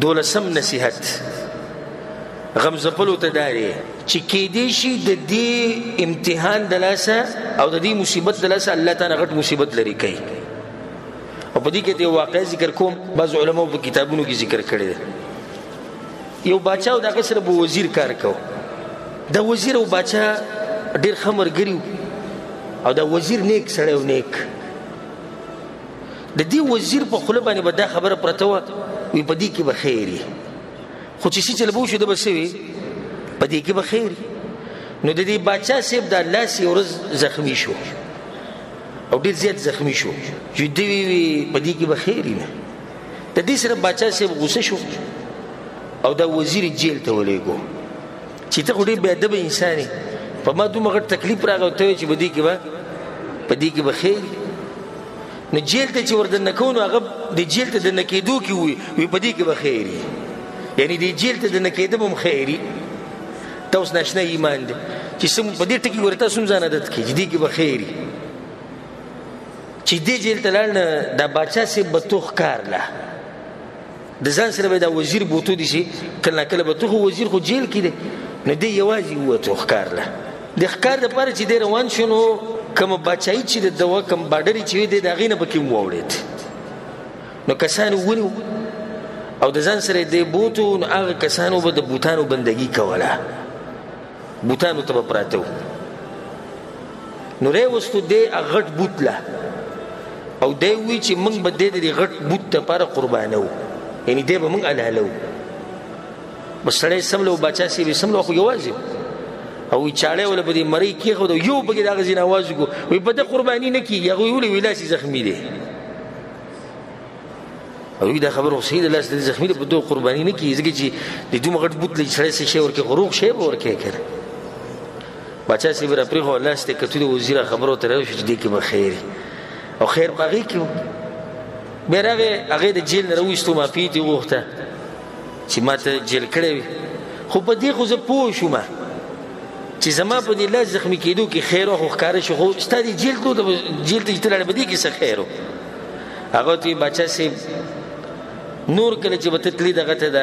دولسم نصیحت غم ځپلو ته دا دی چې کیدی شي د دې امتحان د لاسه او د دې مصیبت د لاسه الله تعالی غټ مصیبت لري کوي. او په دې کې یو واقعه ذکر کوم، بعض علماو په کتابونو کې ذکر کړی دی. یو باچا او د هغه سره به وزیر کار کو. د وزیر او باچا ډېر ښه ملګري وو، او دا وزیر نیک سړی و، نیک. د دې وزیر په خوله باندې به دا خبره پرته وه، وي په دې کې به خیر وي، خو چې څه چل به وشو ده به څه وي، په دې کې به خیر وي. نو د دې باچا صاحب دا لاس یې ورځ زخمي شو او ډېر زیات زخمي شو، چې دی وي په دې کې به خیر وي. نه، د دې سره باچا صاحب غوسه شو او دا وزیر جیل ته ولېږو چې ته خو ډېر بې ادبه انسان یې، په ما دومره غټ تکلیف راغی او ته وایې چې په دې کې به خیر وي. نو جیل ته چې ور دننه کوو، نو هغه د جیل ته دننه کېدو کې وي، وي په دې کې به خیر وي، یعنې د جیل ته دننه کېده به هم خیر وي. دا اوس ناشنا ایمان دی چې څه په دې ټکي ګورې تاسو هم ځان عادت کړئ چې دې کې به خیر وي. چې دې جیل ته لاړ نه دا باچا صاحب به تو ښکار له د ځان سره به دا وزیر بوتو دي چې کله ناکله به تو، خو وزیر خو جیل کې دی، نو دی یوازې ووتو ښکار له. د ښکار دپاره چې دی روان شو، نو کومه باچایي چې د ده وه، کوم باډرې چې وي، دی د هغې نه پکې هم واوړېد. نو کسانو ونیو او د ځان سره یې دی بوتو، نو هغه کسانو به د بوتانو بندګي کوله، بوتانو ته به پراته وو. نو راوستو دی هغه غټ بوت له، او دی ووایي چې موږ به دی د دې غټ بوت دپاره قربانوو، یعنې دی به موږ حلالوو. بس سړی سم له باچا صاحب یې سم له، خو یوازې او وایي چاړی وله په دې مرۍ کېښوده، یو پکې د هغه ځای نه اواز وکړو، وایي په ده قرباني نه کېږي. هغوی ولې وایي لاس یې زخمي دی؟ او وایي دا خبره خو صحیح ده، لاس د زخمي دی، په ده قرباني نه کېږي، ځکه چې د دومره غټ بوت له سړی څه شی ورکوي، خو روغ شی به ورکوي که نه. باچا صاحب را پرېښود، لاس ته یې کتو، د وزیر خبرو ته راوشو چې دې کې به خیر وي، او خیر په هغې کې و. بیا راغی، هغې د جیل نه راویستو، معافي یې ترې وغوښته چې ما ته جیل کړی وي، خو په دې خو زه پوه شوم چې زما په دې لاس زخمي کېدو کې خیر و، خو ښکاره شو، خو ستا دې جیل ته جیل ته چې ته لاړې په دې کې څه خیر و؟ هغه ته وایي باچا صاحب نور کله چې به ته تلې دغه ته د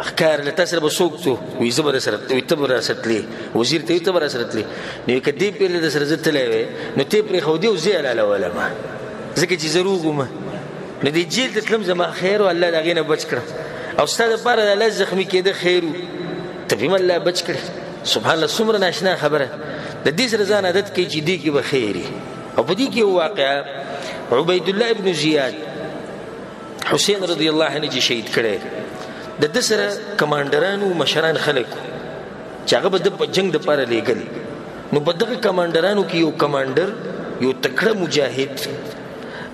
ښکار له تا سره به څوک تلو؟ وایي زه به درسره، وایي ته به راسره تلې، وزیر ته وایي ته به راسره تلې. نو که دې پېرله در سره زه تللی وی، نو ته یې پرېښودې او زه یې حلالولم، ځکه چې زه روغ وم. نو دې جیل ته تلم زما خیر و، الله د هغې نه بچ کړم، او ستا دپاره د الله زخمي کېده خیر و، ته پرې هم الله بچ کړې. سبحان الله، څومره ناشنا خبره. د دې سره ځان عادت کوي چې دې کې به خیر وي. او په دې کې یو واقعه، عبید الله ابن زیاد حسین رضی الله عنه چې شهید کړی، د ده سره کمانډرانو مشران خلک وو چې هغه به د په جنګ دپاره لېږل. نو په دغه کمانډرانو کې یو کمانډر، یو تکړه مجاهد،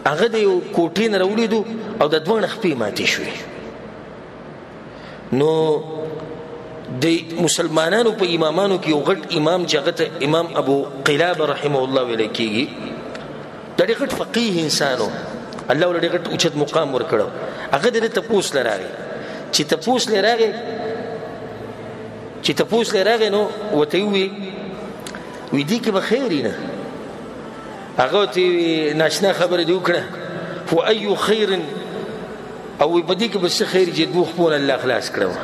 هغه د یو کوټې نه راولېدو او د دواړه خپې ماتې شوې. نو د مسلمانانو په امامانو کې یو غټ امام چې هغه ته امام ابو قلابه رحمه الله ویل کېږي، دا ډېر غټ فقیه انسان و، الله ورله ډېر غټ اوچت مقام ورکړو. هغه د ده تپوس له راغی، چې تپوس له راغی، چې تپوس له راغی، نو ورته یې وویل وي دې کې به خیر وي نه. هغه ورته وویل ناشنا خبره دې وکړه، خو ایو خیر، او وایي په دې کې به څه خیر چې دوو خپو نه الله خلاص کړم،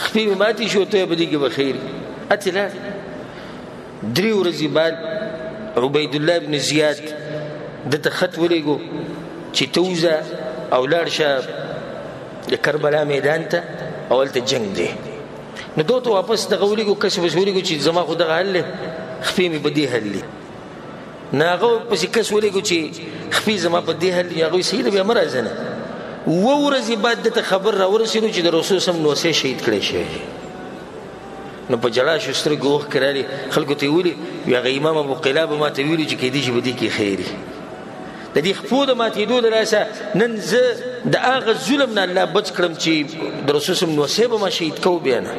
خپې مې ماتې شو، ته په دې کې به خیر وي. هسې لاړ. درې ورځې بعد عبید الله ابن زیاد ده ته خط ولېږو چې ته وځه او لاړ شه د کربلا میدان ته او هلته جنګ دی. نو ده ته واپس دغه ولېږو، کس پسې ولېږو چې زما خو دغه حل دی، خپې مې په دې حل دي. نو هغه پسې کس ولېږو چې خپې زما په دې حل دي. هغه وایي صحیح ده، بیا مه راځه. نه، اووه ورځې بعد ده ته خبر راورسېدو چې د رسول سم نوسی شهید کړی شوی دی. نو په ژړا شو، سترګې اوښکې راغلې، خلکو ته یې وویلې، وایي هغه امام ابو قلابه ما ته ویلي چې کېدای شي په دې کې خیر وي. د دې خپو د ماتېدو د لاسه نن زه د هغه ظلم نه الله بچ کړم چې د رسول سم نوسی به ما شهید کوو، بیا نه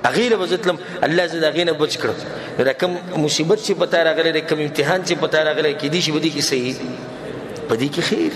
هغې له به زه تلم، الله زه د هغې نه بچ کړم. نو دا کوم مصیبت چې په تا راغلی دی، کوم امتحان چې په تا راغلی، کېدای شي په دې کې صحیح، په دې کې خیر.